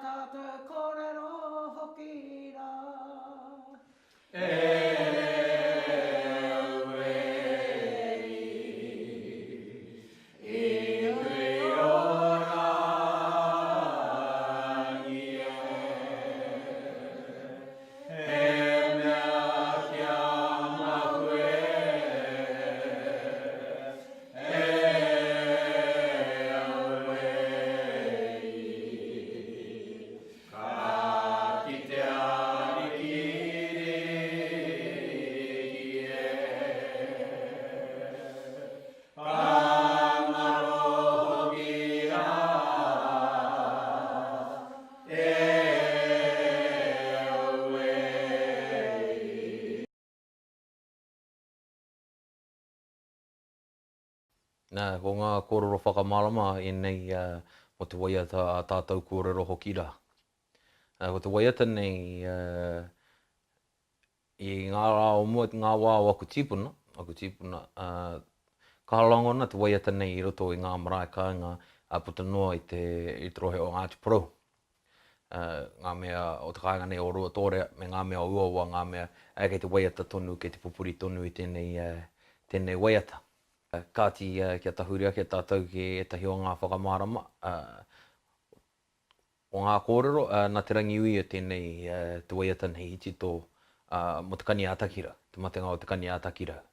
tātou kōrero hoki rā. E Ka kitea rikiriki e. Ka ngaro hoki rā e aue i. Nā, ko ngā kōrero whakamārama ēnei mō te waiata a tātou kōrero hoki rā. Ko te waiata nei i ngā rā o mua, ngā wā o aku tīpuna, aku tīpuna, ka rangona te waiata nei i roto i ngā marae kāinga puta noa i te, i te rohe o Ngāti Porou. Ngā mea o te kāinga nei o Ruatōrea me ngā mea o Uawa, ngā mea kei te waiata tonu, kei te pupuri tonu i tēnei, tēnei waiata. Kāti kia tahuri ake tātou ki ētahi o ngā whakamārama o ngā kōrero, nā Te Rangiuia tēnei te waiata nei i tito mō te kani ā-takirau, te matenga o te kani ā-takirau.